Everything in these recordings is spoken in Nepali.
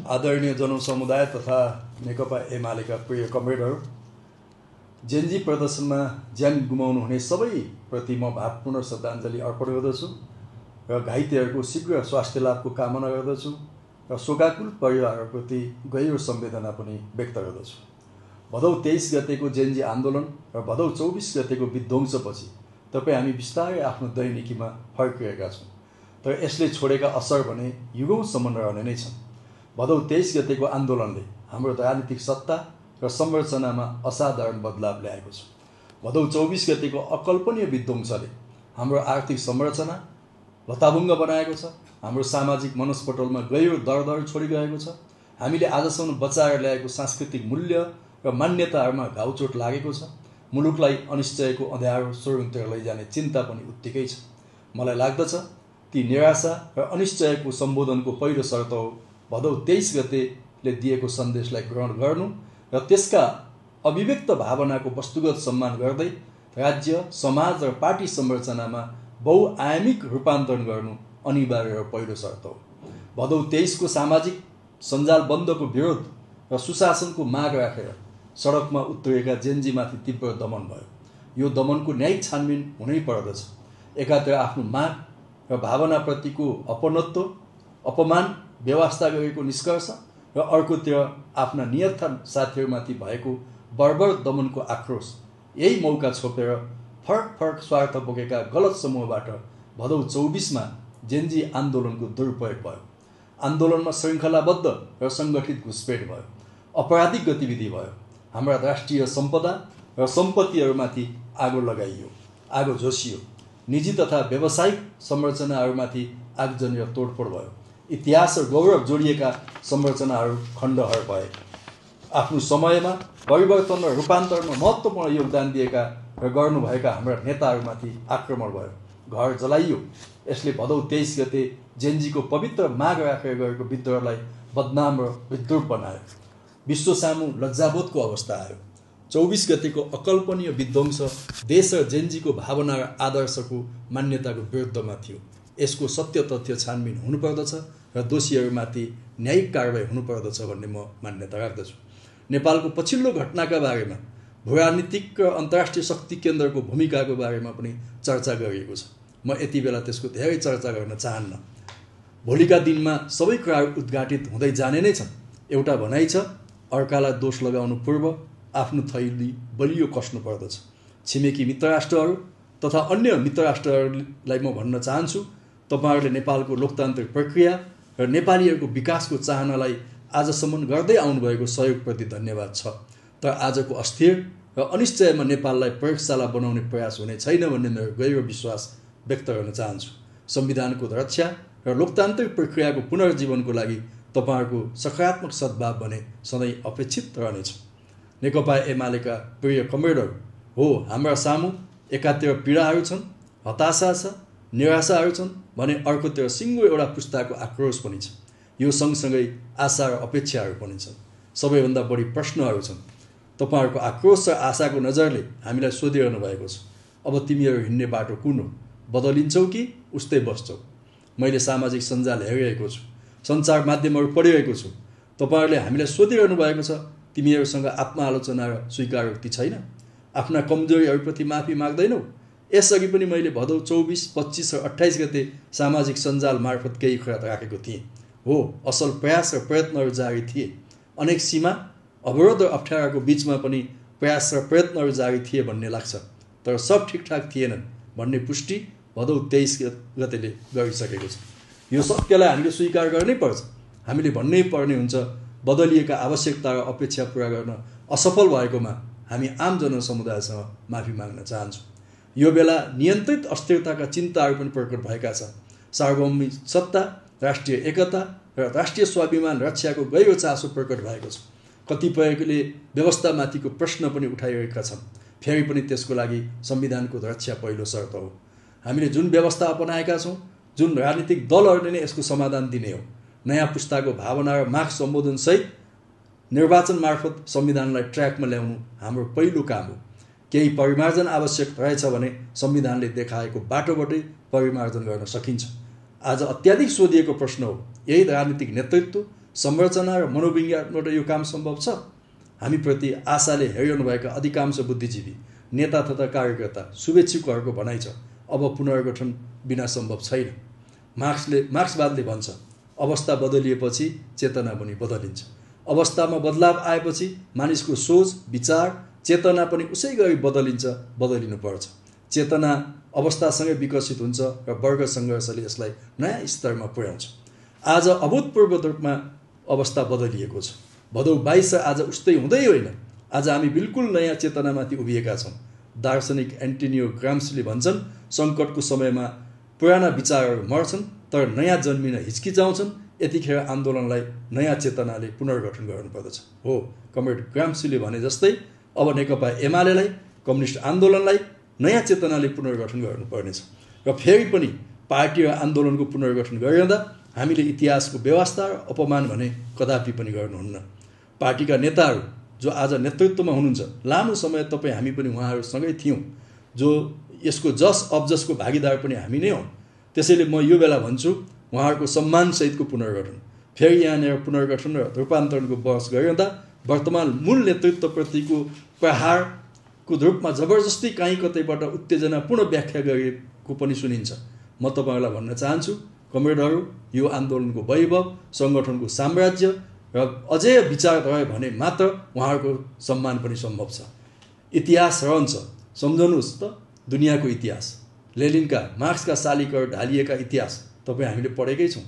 आदरणीय जनसमुदाय तथा नेकपा एमालेका प्रिय कमरेडहरू, जेनजी प्रदर्शनमा ज्यान गुमाउनु हुने सबैप्रति म भावपूर्ण श्रद्धाञ्जली अर्पण गर्दछु र घाइतेहरूको शीघ्र स्वास्थ्य लाभको कामना गर्दछु र शोकाकुल परिवारप्रति गहिरो संवेदना पनि व्यक्त गर्दछु। भदौ 23 गतेको जेनजी आन्दोलन र भदौ 24 गतेको विध्वंसपछि तपाईँ हामी बिस्तारै आफ्नो दैनिकीमा फर्किएका छौँ, तर यसले छोडेका असर भने युगौँसम्म रहने नै छन्। भदौ 23 गतेको आन्दोलनले हाम्रो राजनीतिक सत्ता र संरचनामा असाधारण बदलाव ल्याएको छ। भदौ 24 गतेको अकल्पनीय विध्वंसले हाम्रो आर्थिक संरचना लताभुङ्ग बनाएको छ, हाम्रो सामाजिक मनस्पटलमा गहिरो दरदर छोडिरहेको छ। हामीले आजसम्म बचाएर ल्याएको सांस्कृतिक मूल्य र मान्यताहरूमा घाउचोट लागेको छ। मुलुकलाई अनिश्चयको अँध्यारो सुरुङतिर लैजाने चिन्ता पनि उत्तिकै छ। मलाई लाग्दछ ती निराशा र अनिश्चयको सम्बोधनको पहिलो शर्त हो भदौ 23 गतेले दिएको सन्देशलाई ग्रहण गर्नु र त्यसका अभिव्यक्त भावनाको वस्तुगत सम्मान गर्दै राज्य, समाज र पार्टी संरचनामा बहुआयामिक रूपान्तरण गर्नु अनिवार्य र पहिलो शर्त हो। भदौ 23 को सामाजिक सञ्जाल बन्दको विरोध र सुशासनको माग राखेर सडकमा उत्रिएका जेनजीमाथि तीव्र दमन भयो। यो दमनको न्यायिक छानबिन हुनै पर्दछ। एकातिर आफ्नो माग र भावनाप्रतिको अपनत्व, अपमान व्यवस्था गरेको निष्कर्ष र अर्कोतिर आफ्ना नियत साथीहरूमाथि भएको बर्बर दमनको आक्रोश। यही मौका छोपेर फरक स्वार्थ बोकेका गलत समूहबाट भदौ 24 मा जेनजी आन्दोलनको दुरुपयोग भयो। आन्दोलनमा श्रृङ्खलाबद्ध र सङ्गठित घुसपेट भयो, अपराधिक गतिविधि भयो, हाम्रा राष्ट्रिय सम्पदा र सम्पत्तिहरूमाथि आगो लगाइयो, आगो झोसियो, निजी तथा व्यावसायिक संरचनाहरूमाथि आगजनी र तोडफोड भयो, इतिहास र गौरव जोडिएका संरचनाहरू खण्डहर भए। आफ्नो समयमा परिवर्तन र रूपान्तरणमा महत्त्वपूर्ण योगदान दिएका र गर्नुभएका हाम्रा नेताहरूमाथि आक्रमण भयो, घर जलाइयो। यसले भदौ 23 गते जेनजीको पवित्र माग राखेर गएको विद्रोहलाई बदनाम र विद्रूप बनायो। विश्व सामु लज्जाबोधको अवस्था आयो। 24 गतेको अकल्पनीय विध्वंस देश र जेनजीको भावना र आदर्शको मान्यताको विरुद्धमा थियो। यसको सत्य तथ्य छानबिन हुनुपर्दछ र दोषीहरूमाथि न्यायिक कारबाही हुनुपर्दछ भन्ने म मान्यता राख्दछु। नेपालको पछिल्लो घटनाका बारेमा भूराजनीतिक र अन्तर्राष्ट्रिय शक्ति केन्द्रको भूमिकाको बारेमा पनि चर्चा गरिएको छ। म यति बेला त्यसको धेरै चर्चा गर्न चाहन्न। भोलिका दिनमा सबै कुराहरू उद्घाटित हुँदै जाने नै छन्। एउटा भनाइ छ, अर्कालाई दोष लगाउनु पूर्व आफ्नो थैली बलियो कस्नु पर्दछ। छिमेकी मित्र राष्ट्रहरू तथा अन्य मित्र राष्ट्रहरूलाई म भन्न चाहन्छु, तपाईँहरूले नेपालको लोकतान्त्रिक प्रक्रिया र नेपालीहरूको विकासको चाहनालाई आजसम्म गर्दै आउनुभएको सहयोगप्रति धन्यवाद छ। तर आजको अस्थिर र अनिश्चयमा नेपाललाई प्रयोगशाला बनाउने प्रयास हुने छैन भन्ने मेरो गहिरो विश्वास व्यक्त गर्न चाहन्छु। संविधानको रक्षा र लोकतान्त्रिक प्रक्रियाको पुनर्जीवनको लागि तपाईँहरूको सकारात्मक सद्भाव भने सधैँ अपेक्षित रहनेछ। नेकपा एमालेका प्रिय कमरेडहरू हो, हाम्रा सामु एकातिर पीडाहरू छन्, हताशा छ, निराशाहरू छन् भने अर्कोतिर सिङ्गो एउटा पुस्ताको आक्रोश पनि छ। यो सँगसँगै आशा र अपेक्षाहरू पनि छन्। सबैभन्दा बढी प्रश्नहरू छन्। तपाईँहरूको आक्रोश र आशाको नजरले हामीलाई सोधिरहनु भएको छ, अब तिमीहरू हिँड्ने बाटो कुन हो? बदलिन्छौ कि उस्तै बस्छौ? मैले सामाजिक सञ्जाल हेरिरहेको छु, सञ्चार माध्यमहरू पढिरहेको छु। तपाईँहरूले हामीलाई सोधिरहनु भएको छ, तिमीहरूसँग आत्मआलोचना र स्वीकारोक्ति छैन? आफ्ना कमजोरीहरूप्रति माफी माग्दैनौ? यसअघि पनि मैले भदौ 24, 25 र 28 गते सामाजिक सञ्जाल मार्फत केही कुरा राखेको थिएँ। हो, असल प्रयास र प्रयत्नहरू जारी थिए। अनेक सीमा, अवरोध र अप्ठ्याराको बिचमा पनि प्रयास र प्रयत्नहरू जारी थिए भन्ने लाग्छ। तर सब ठिकठाक थिएनन् भन्ने पुष्टि भदौ 23 गतेले गरिसकेको छ। यो सत्यलाई हामीले स्वीकार गर्नै पर्छ। हामीले भन्नै पर्ने हुन्छ, बदलिएका आवश्यकता र अपेक्षा पुरा गर्न असफल भएकोमा हामी आम जनसमुदायसँग माफी माग्न चाहन्छौँ। यो बेला नियन्त्रित अस्थिरताका चिन्ताहरू पनि प्रकट भएका छन्। सार्वभौमिक सत्ता, राष्ट्रिय एकता र राष्ट्रिय स्वाभिमान रक्षाको गहिरो चासो प्रकट भएको छ। कतिपयले व्यवस्थामाथिको प्रश्न पनि उठाइरहेका छन्। फेरि पनि त्यसको लागि संविधानको रक्षा पहिलो शर्त हो। हामीले जुन व्यवस्था अपनाएका छौँ, जुन राजनीतिक दलहरूले नै यसको समाधान दिने हो। नयाँ पुस्ताको भावना र माग सम्बोधनसहित निर्वाचन मार्फत संविधानलाई ट्र्याकमा ल्याउनु हाम्रो पहिलो काम हो। केही परिमार्जन आवश्यक रहेछ भने संविधानले देखाएको बाटोबाटै परिमार्जन गर्न सकिन्छ। आज अत्याधिक सोधिएको प्रश्न हो, यही राजनीतिक नेतृत्व, संरचना र मनोविज्ञानबाट यो काम सम्भव छ। हामीप्रति आशाले हेरिरहनुभएका अधिकांश बुद्धिजीवी, नेता तथा कार्यकर्ता, शुभेच्छुकहरूको भनाइ छ अब पुनर्गठन बिना सम्भव छैन। मार्क्सवादले भन्छ अवस्था बदलिएपछि चेतना पनि बदलिन्छ। अवस्थामा बदलाव आएपछि मानिसको सोच, विचार, चेतना पनि उसै गरी बदलिनुपर्छ। चेतना अवस्थासँगै विकसित हुन्छ र वर्ग सङ्घर्षले यसलाई नयाँ स्तरमा पुर्याउँछ। आज अभूतपूर्व रूपमा अवस्था बदलिएको छ। भदौ 22 आज उस्तै हुँदै होइन। आज हामी बिल्कुल नयाँ चेतनामाथि उभिएका छौँ। दार्शनिक एन्टोनियो ग्राम्सीले भन्छन् सङ्कटको समयमा पुराना विचारहरू मर्छन् तर नयाँ जन्मिन हिचकिचाउँछन्। यतिखेर आन्दोलनलाई नयाँ चेतनाले पुनर्गठन गर्नुपर्दछ। हो, कमरेड ग्राम्सीले भने जस्तै अब नेकपा एमालेलाई, कम्युनिस्ट आन्दोलनलाई नयाँ चेतनाले पुनर्गठन गर्नुपर्नेछ। र फेरि पनि पार्टी र आन्दोलनको पुनर्गठन गरिरहँदा हामीले इतिहासको व्यवस्था र अपमान भने कदापि पनि गर्नुहुन्न। पार्टीका नेताहरू जो आज नेतृत्वमा हुनुहुन्छ, लामो समय तपाईँ हामी पनि उहाँहरूसँगै थियौँ। जो यसको जस अब्जसको भागीदार पनि हामी नै हौँ। त्यसैले म यो बेला भन्छु उहाँहरूको सम्मानसहितको पुनर्गठन। फेरि यहाँनिर पुनर्गठन र रूपान्तरणको बहस गरिरहँदा वर्तमान मूल नेतृत्वप्रतिको प्रहारको रूपमा जबरजस्ती कहीँ कतैबाट उत्तेजनापूर्ण व्याख्या गरिएको पनि सुनिन्छ। म तपाईँहरूलाई भन्न चाहन्छु कमरेडहरू, यो आन्दोलनको वैभव, सङ्गठनको साम्राज्य र अझै विचार रह्यो भने मात्र उहाँहरूको सम्मान पनि सम्भव छ। इतिहास रहन्छ, सम्झनुहोस् त दुनियाँको इतिहास, लेनिनका, मार्क्सका शालिकहरू ढालिएका इतिहास तपाईँ हामीले पढेकै छौँ।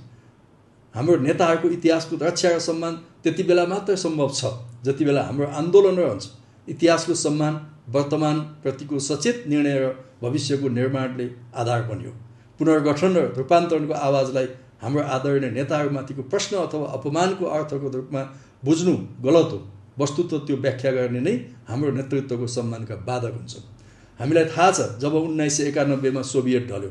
हाम्रो नेताहरूको इतिहासको रक्षा र सम्मान त्यति बेला मात्र सम्भव छ जति बेला हाम्रो आन्दोलन रहन्छ। इतिहासको सम्मान वर्तमानप्रतिको सचेत निर्णय र भविष्यको निर्माणले आधार बन्यो। पुनर्गठन र रूपान्तरणको आवाजलाई हाम्रो आदरणीय नेताहरूमाथिको प्रश्न अथवा अपमानको अर्थको रूपमा बुझ्नु गलत हो। वस्तुतः त्यो व्याख्या गर्ने नै हाम्रो नेतृत्वको सम्मानका बाधक हुन्छ। हामीलाई थाहा छ जब 1991 मा सोभियत ढल्यो,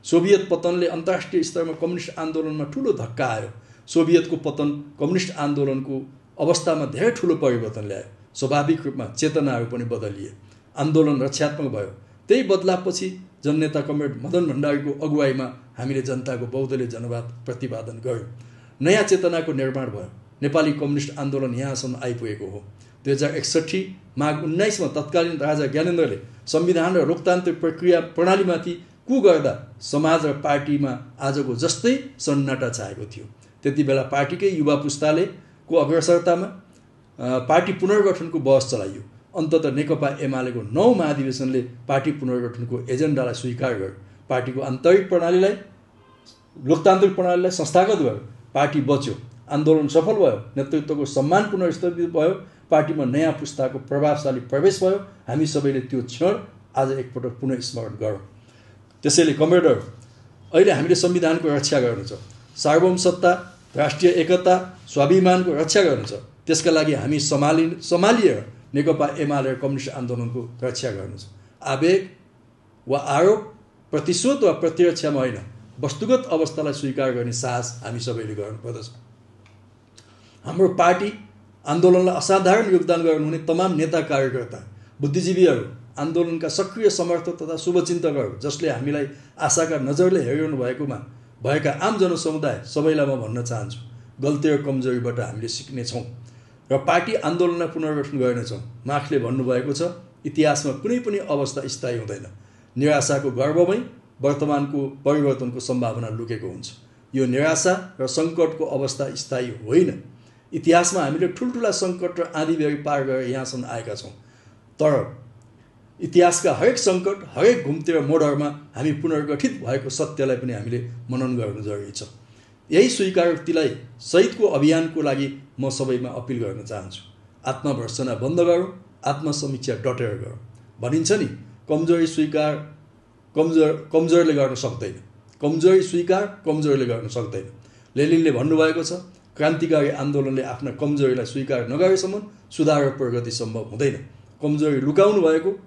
सोभियत पतनले अन्तर्राष्ट्रिय स्तरमा कम्युनिस्ट आन्दोलनमा ठुलो धक्का आयो। सोभियतको पतन कम्युनिस्ट आन्दोलनको अवस्थामा धेरै ठुलो परिवर्तन ल्यायो। स्वाभाविक रूपमा चेतनाहरू पनि बदलिए, आन्दोलन रक्षात्मक भयो। त्यही बदलावपछि जननेता कमरेड मदन भण्डारीको अगुवाईमा हामीले जनताको बहुदलीय जनवाद प्रतिपादन गर्यौँ। नयाँ चेतनाको निर्माण भयो। नेपाली कम्युनिस्ट आन्दोलन यहाँसम्म आइपुगेको हो। 2061 माघ 19 मा तत्कालीन राजा ज्ञानेन्द्रले संविधान र लोकतान्त्रिक प्रक्रिया प्रणालीमाथि कु गर्दा समाज र पार्टीमा आजको जस्तै सन्नाटा छाएको थियो। त्यति बेला पार्टीकै युवा पुस्ताले को अग्रसरतामा पार्टी पुनर्गठनको बहस चलाइयो। अन्ततः नेकपा एमालेको 9 महाधिवेशनले पार्टी पुनर्गठनको एजेन्डालाई स्वीकार गर्यो। पार्टीको आन्तरिक प्रणालीलाई, लोकतान्त्रिक प्रणालीलाई संस्थागत गर्यो। पार्टी बच्यो, आन्दोलन सफल भयो, नेतृत्वको सम्मान पुनर्स्थापित भयो, पार्टीमा नयाँ पुस्ताको प्रभावशाली प्रवेश भयो। हामी सबैले त्यो क्षण आज एकपटक पुनः स्मरण गरौँ। त्यसैले कमरेडहरू, अहिले हामीले संविधानको रक्षा गर्नु छ, सार्वभौम सत्ता, राष्ट्रिय एकता, स्वाभिमानको रक्षा गर्नु छ। त्यसका लागि हामी सम्हालिएर नेकपा एमाले र कम्युनिस्ट आन्दोलनको रक्षा गर्नु छ। आवेग वा आरोप, प्रतिशोध वा प्रतिरक्षामा होइन, वस्तुगत अवस्थालाई स्वीकार गर्ने साहस हामी सबैले गर्नुपर्दछ। हाम्रो पार्टी आन्दोलनलाई असाधारण योगदान गर्नुहुने तमाम नेता, कार्यकर्ता, बुद्धिजीवीहरू, आन्दोलनका सक्रिय समर्थक तथा शुभचिन्तकहरू, जसले हामीलाई आशाका नजरले हेरिरहनु भएका आम जनसमुदाय सबैलाई म भन्न चाहन्छु, गल्ती र कमजोरीबाट हामीले सिक्नेछौँ र पार्टी आन्दोलनलाई पुनर्गठन गर्नेछौँ। मार्क्सले भन्नुभएको छ, इतिहासमा कुनै पनि अवस्था स्थायी हुँदैन। निराशाको गर्भमै वर्तमानको परिवर्तनको सम्भावना लुकेको हुन्छ। यो निराशा र सङ्कटको अवस्था स्थायी होइन। इतिहासमा हामीले ठुल्ठुला सङ्कट र आँधीबेहरी पार गरेर यहाँसम्म आएका छौँ। तर इतिहासका हरेक सङ्कट, हरेक घुम्ती र मोडहरूमा हामी पुनर्गठित भएको सत्यलाई पनि हामीले मनन गर्नु जरुरी छ। यही स्वीकारोक्तिलाई सहितको अभियानको लागि म सबैमा अपिल गर्न चाहन्छु। आत्मभर्सना बन्द गरौँ, आत्मसमीक्षा डटेर गरौँ। भनिन्छ नि, कमजोरले गर्न सक्दैन, कमजोरी स्वीकार कमजोरले गर्न सक्दैन। लेनिनले भन्नुभएको छ, क्रान्तिकारी आन्दोलनले आफ्ना कमजोरीलाई स्वीकार नगरेसम्म सुधार र प्रगति सम्भव हुँदैन। कमजोरी लुकाउनु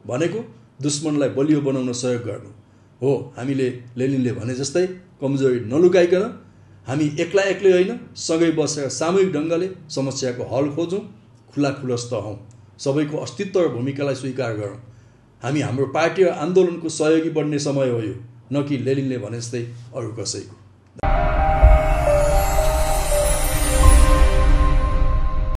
भनेको दुश्मनलाई बलियो बनाउन सहयोग गर्नु हो। हामीले लेनिनले भने जस्तै कमजोरी नलुकाइकन हामी एक्लै होइन, सँगै बसेर सामूहिक ढङ्गले समस्याको हल खोजौँ, खुलाखुलस्त हौँ, सबैको अस्तित्व र भूमिकालाई स्वीकार गरौँ। हामी हाम्रो पार्टी र आन्दोलनको सहयोगी बन्ने समय हो यो, न कि लेनिनले भने जस्तै अरू कसैको।